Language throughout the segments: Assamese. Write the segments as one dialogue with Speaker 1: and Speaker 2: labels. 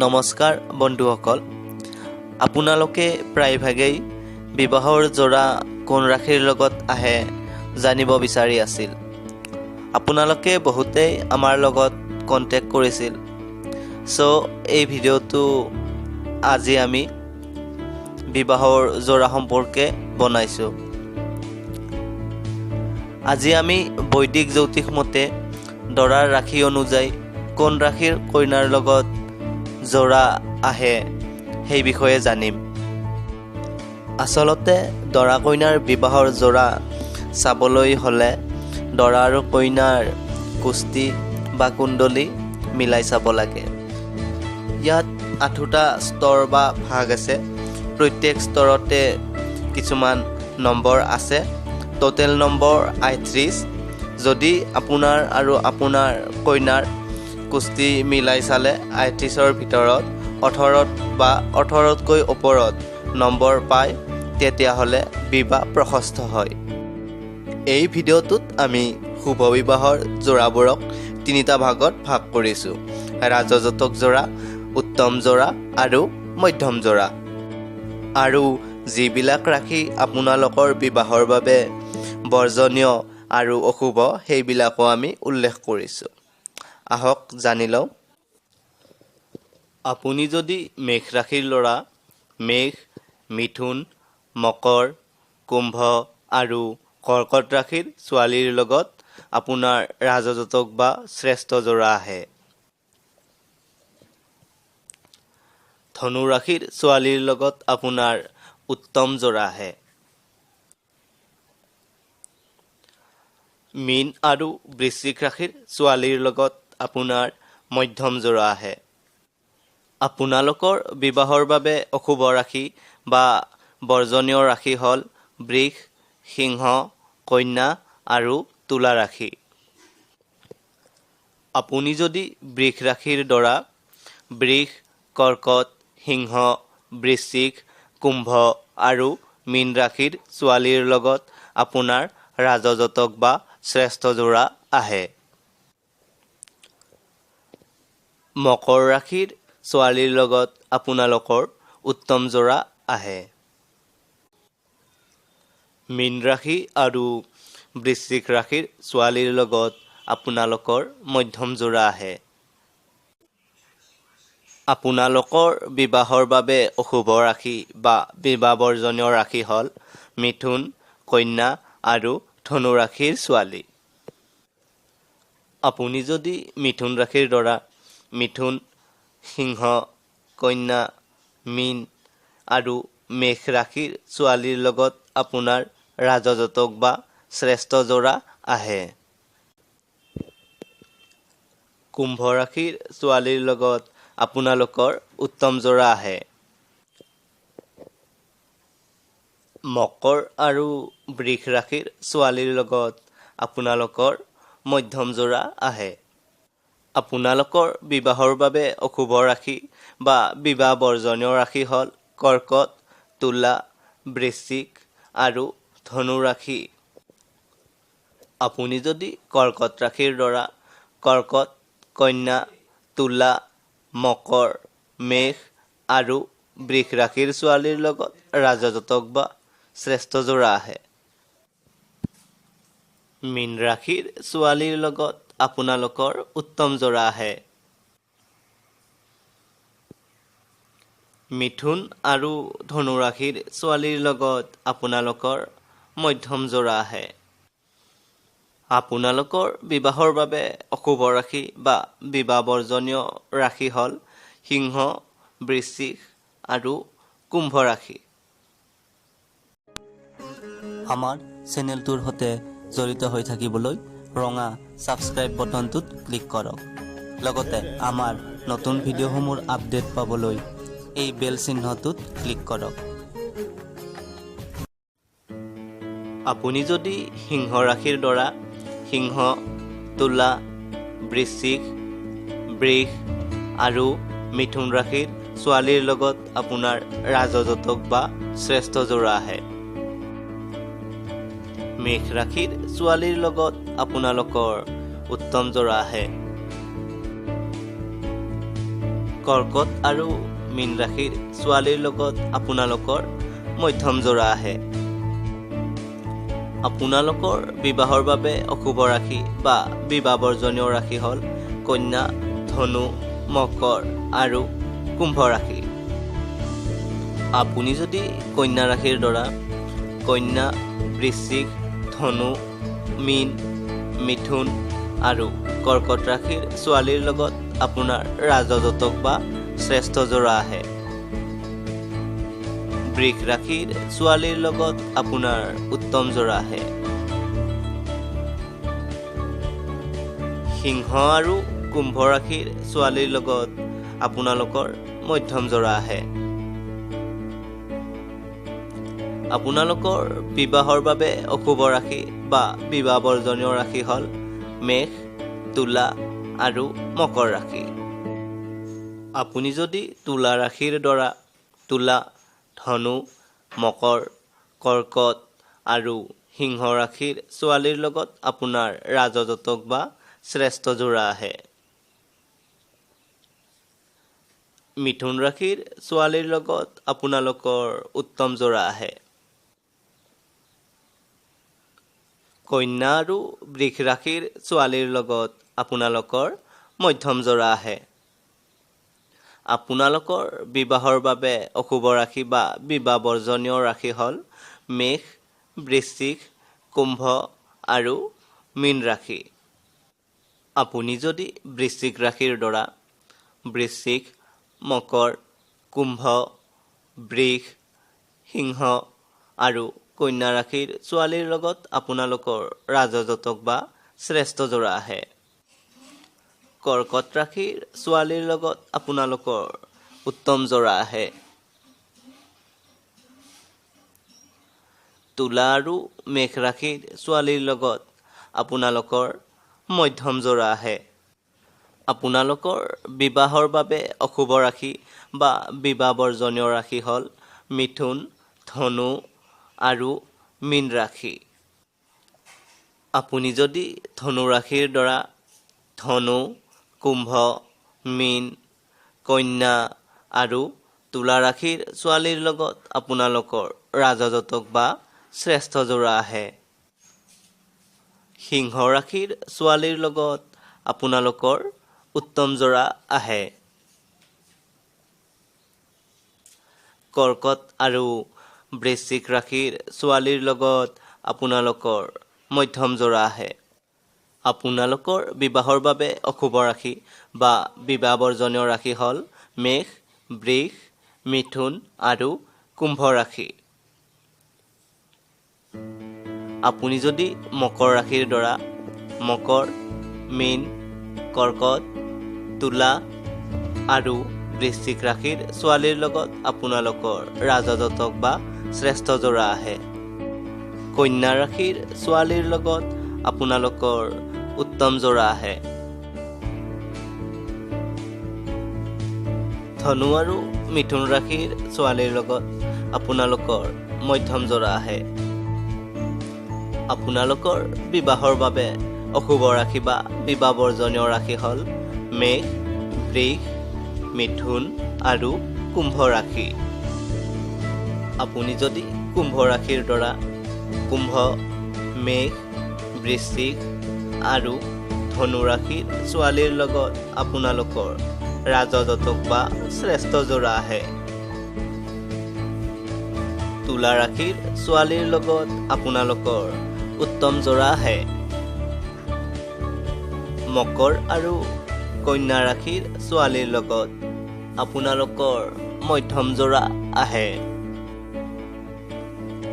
Speaker 1: নমস্কাৰ বন্ধুসকল, আপোনালোকে প্ৰায়ভাগেই বিবাহৰ যোৰা কোন ৰাশিৰ লগত আহে জানিব বিচাৰি আছিল। আপোনালোকে বহুতেই আমাৰ লগত কণ্টেক্ট কৰিছিল। চ' এই ভিডিঅ'টো আজি আমি বিবাহৰ যোৰা সম্পৰ্কে বনাইছোঁ। আজি আমি বৈদিক জ্যোতিষ মতে দৰাৰ ৰাশি অনুযায়ী কোন ৰাশিৰ কইনাৰ লগত যোৰা আহে সেই বিষয়ে জানিম। আচলতে দৰা কইনাৰ বিবাহৰ যোৰা চাবলৈ হ'লে দৰা আৰু কইনাৰ কুস্তি বা কুণ্ডলী মিলাই চাব লাগে। ইয়াত ৮টা স্তৰ বা ভাগ আছে। প্ৰত্যেক স্তৰতে কিছুমান নম্বৰ আছে। Total number ৩৮। যদি আপোনাৰ আৰু আপোনাৰ কইনাৰ কুস্তি মিলাই চালে ৩৮ৰ ভিতৰত ১৮ বা ১৮তকৈ ওপৰত নম্বৰ পায়, তেতিয়াহ'লে বিবাহ প্ৰশস্ত হয়। এই ভিডিঅ'টোত আমি শুভ বিবাহৰ যোৰাবোৰক ৩টা ভাগত ভাগ কৰিছোঁ: ৰাজজাতক যোৰা, উত্তম যোৰা আৰু মধ্যম যোৰা। আৰু যিবিলাক ৰাশি আপোনালোকৰ বিবাহৰ বাবে বৰ্জনীয় আৰু অশুভ, সেইবিলাকো আমি উল্লেখ কৰিছোঁ। আহক জানি লওঁ। আপুনি যদি মেষ ৰাশিৰ ল'ৰা, মেষ, মিথুন, মকৰ, কুম্ভ আৰু কৰ্কট ৰাশিৰ ছোৱালীৰ লগত আপোনাৰ ৰাজজাতক বা শ্ৰেষ্ঠ যোৰা আহে। ধনু ৰাশিৰ ছোৱালীৰ লগত আপোনাৰ উত্তম যোৰা আহে। মীন আৰু বৃশ্চিক ৰাশিৰ ছোৱালীৰ লগত আপোনাৰ মধ্যম যোৰা আহে। আপোনালোকৰ বিবাহৰ বাবে অশুভ ৰাশি বা বৰ্জনীয় ৰাশি হ'ল বৃষ, সিংহ, কন্যা আৰু তুলা ৰাশি। আপুনি যদি বৃষ ৰাশিৰ দৰা, বৃষ, কৰ্কট, সিংহ, বৃশ্চিক, কুম্ভ আৰু মীন ৰাশিৰ ছোৱালীৰ লগত আপোনাৰ ৰাজজাতক বা শ্ৰেষ্ঠ যোৰা আহে। মকৰ ৰাশিৰ ছোৱালীৰ লগত আপোনালোকৰ উত্তম যোৰা আহে। মীন ৰাশি আৰু বৃশ্চিক ৰাশিৰ ছোৱালীৰ লগত আপোনালোকৰ মধ্যম যোৰা আহে। আপোনালোকৰ বিবাহৰ বাবে অশুভ ৰাশি বা বিবাহ বৰ্জনীয় ৰাশি হ'ল মিথুন, কন্যা আৰু ধনু ৰাশিৰ ছোৱালী। আপুনি যদি মিথুন ৰাশিৰ দৰা, মিথুন, সিংহ, কন্যা, মীন আৰু মেষ ৰাশিৰ ছোৱালীৰ লগত আপোনাৰ ৰাজজাতক বা শ্ৰেষ্ঠ যোৰা আহে। কুম্ভ ৰাশিৰ ছোৱালীৰ লগত আপোনালোকৰ উত্তম যোৰা আহে। মকৰ আৰু বৃষ ৰাশিৰ ছোৱালীৰ লগত আপোনালোকৰ মধ্যম যোৰা আহে। আপোনালোকৰ বিবাহৰ বাবে অশুভ ৰাশি বা বিবাহ বৰ্জনীয় ৰাশি হ'ল কৰ্কট, তুলা, বৃশ্চিক আৰু ধনু ৰাশি। আপুনি যদি কৰ্কট ৰাশিৰ দৰা, কৰ্কট, কন্যা, তুলা, মকৰ, মেষ আৰু বৃষ ৰাশিৰ ছোৱালীৰ লগত ৰাজজাতক বা শ্ৰেষ্ঠ যোৰা আহে। মীন ৰাশিৰ ছোৱালীৰ লগত আপোনালোকৰ উত্তম যোৰা আহে। মিথুন আৰু ধনু ৰাশিৰ ছোৱালীৰ লগত আপোনালোকৰ মধ্যম যোৰা আহে। আপোনালোকৰ বিবাহৰ বাবে অশুভ ৰাশি বা বিবাহ বৰ্জনীয় ৰাশি হ'ল সিংহ, বৃশ্চিক আৰু কুম্ভ ৰাশি। আমাৰ চেনেলটোৰ সৈতে জড়িত হৈ থাকিবলৈ ৰঙা ছাবস্ক্ৰাইব বটনটোত ক্লিক কৰক। লগতে আমাৰ নতুন ভিডিঅ'সমূহৰ আপডেট পাবলৈ এই বেল চিহ্নটোত ক্লিক কৰক। আপুনি যদি সিংহ ৰাশিৰ দৰা, সিংহ, তুলা, বৃশ্চিক, বৃষ আৰু মিথুন ৰাশিৰ ছোৱালীৰ লগত আপোনাৰ ৰাজজাতক বা শ্ৰেষ্ঠ যোৰা আহে। মেষ ৰাশিৰ ছোৱালীৰ লগত আপোনালোকৰ উত্তম যোৰা আহে। কৰ্কট আৰু মীন ৰাশিৰ ছোৱালীৰ লগত আপোনালোকৰ মধ্যম যোৰা আহে। আপোনালোকৰ বিবাহৰ বাবে অশুভ ৰাশি বা বিবাহ বৰ্জনীয় ৰাশি হ'ল কন্যা, ধনু, মকৰ আৰু কুম্ভ ৰাশি। আপুনি যদি কন্যা ৰাশিৰ দৰা কন্যা, বৃশ্চিক, ধনু, মীন, মিথুন আৰু কৰ্কট ৰাশিৰ ছোৱালীৰ লগত আপোনাৰ ৰাজজাতক বা শ্ৰেষ্ঠ যোৰা আহে। বৃষ ৰাশিৰ ছোৱালীৰ লগত আপোনাৰ উত্তম যোৰা আহে। সিংহ আৰু কুম্ভ ৰাশিৰ ছোৱালীৰ লগত আপোনালোকৰ মধ্যম যোৰা আহে। আপোনালোকৰ বিবাহৰ বাবে অশুভ ৰাশি বা বিবাহ বৰ্জনীয় ৰাশি হ'ল মেষ, তুলা আৰু মকৰ ৰাশি। আপুনি যদি তুলা ৰাশিৰ দৰা তুলা, ধনু, মকৰ, কৰ্কট আৰু সিংহ ৰাশিৰ ছোৱালীৰ লগত আপোনাৰ ৰাজজাতক বা শ্ৰেষ্ঠ যোৰা আহে। মিথুন ৰাশিৰ ছোৱালীৰ লগত আপোনালোকৰ উত্তম যোৰা আহে। কন্যা আৰু বৃষ ৰাশিৰ ছোৱালীৰ লগত আপোনালোকৰ মধ্যম যোৰা আহে। আপোনালোকৰ বিবাহৰ বাবে অশুভ ৰাশি বা বিবাহ বৰ্জনীয় ৰাশি হ'ল মেষ, বৃশ্চিক, কুম্ভ আৰু মীন ৰাশি। আপুনি যদি বৃশ্চিক ৰাশিৰ দৰা বৃশ্চিক, মকৰ, কুম্ভ, বৃষ, সিংহ আৰু কন্যা ৰাশিৰ ছোৱালীৰ লগত আপোনালোকৰ ৰাজজাতক বা শ্ৰেষ্ঠ যোৰা আহে। কৰ্কট ৰাশিৰ ছোৱালীৰ লগত আপোনালোকৰ উত্তম যোৰা আহে। তুলা আৰু মেষ ৰাশিৰ ছোৱালীৰ লগত আপোনালোকৰ মধ্যম যোৰা আহে। আপোনালোকৰ বিবাহৰ বাবে অশুভ ৰাশি বা বিবাহ বৰ্জনীয় ৰাশি হ'ল মিথুন, ধনু আৰু মীন ৰাশি। আপুনি যদি ধনু ৰাশিৰ দৰা ধনু, কুম্ভ, মীন, কন্যা আৰু তুলা ৰাশিৰ ছোৱালীৰ লগত আপোনালোকৰ ৰাজজাতক বা শ্ৰেষ্ঠ যোৰা আহে। সিংহ ৰাশিৰ ছোৱালীৰ লগত আপোনালোকৰ উত্তম যোৰা আহে। কৰ্কট আৰু বৃশ্চিক ৰাশিৰ ছোৱালীৰ লগত আপোনালোকৰ মধ্যম যোৰা আহে। আপোনালোকৰ বিবাহৰ বাবে অশুভ ৰাশি বা বিবাহ বৰ্জনীয় ৰাশি হ'ল মেষ, বৃষ, মিথুন আৰু কুম্ভ ৰাশি। আপুনি যদি মকৰ ৰাশিৰ দৰা মকৰ, মীন, কৰ্কট, তুলা আৰু বৃশ্চিক ৰাশিৰ ছোৱালীৰ লগত আপোনালোকৰ ৰাজজাতক বা শ্ৰেষ্ঠ যোৰা আহে। কন্যা ৰাশিৰ ছোৱালীৰ লগত আপোনালোকৰ উত্তম যোৰা আহে। ধনু আৰু মিথুন ৰাশিৰ ছোৱালীৰ লগত আপোনালোকৰ মধ্যম যোৰা আহে। আপোনালোকৰ বিবাহৰ বাবে অশুভ ৰাশি বা বিবাহ বৰ্জনীয় ৰাশি হ'ল মেষ, বৃষ, মিথুন আৰু কুম্ভ ৰাশি। আপুনি যদি কুম্ভ ৰাশিৰ দৰা কুম্ভ, মেষ, বৃশ্চিক আৰু ধনু ৰাশিৰ ছোৱালীৰ লগত আপোনালোকৰ ৰাজজাতক বা শ্ৰেষ্ঠ যোৰা আহে। তুলা ৰাশিৰ ছোৱালীৰ লগত আপোনালোকৰ উত্তম যোৰা আহে। মকৰ আৰু কন্যা ৰাশিৰ ছোৱালীৰ লগত আপোনালোকৰ মধ্যম যোৰা আহে।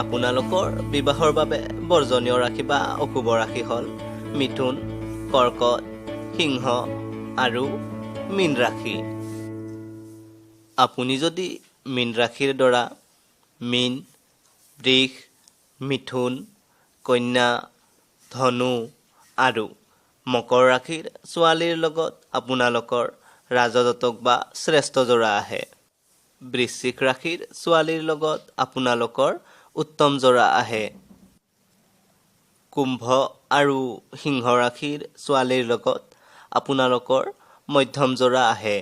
Speaker 1: আপোনালোকৰ বিবাহৰ বাবে বৰ্জনীয় ৰাশি বা অশুভ ৰাশি হ'ল মিথুন, কৰ্কট, সিংহ আৰু মীন ৰাশি। আপুনি যদি মীন ৰাশিৰ দৰা মীন, বৃষ, মিথুন, কন্যা, ধনু আৰু মকৰ ৰাশিৰ ছোৱালীৰ লগত আপোনালোকৰ ৰাজজাতক বা শ্ৰেষ্ঠ যোৰা আহে। বৃশ্চিক ৰাশিৰ ছোৱালীৰ লগত আপোনালোকৰ উত্তম যোৰা আহে। কুম্ভ আৰু সিংহ ৰাশিৰ ছোৱালীৰ লগত আপোনালোকৰ মধ্যম যোৰা আহে।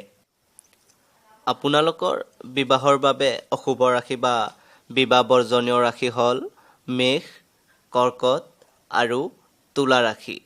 Speaker 1: আপোনালোকৰ বিবাহৰ বাবে অশুভ ৰাশি বা বিবাহ বৰ্জনীয় ৰাশি হ'ল মেষ, কৰ্কট আৰু তুলা ৰাশি।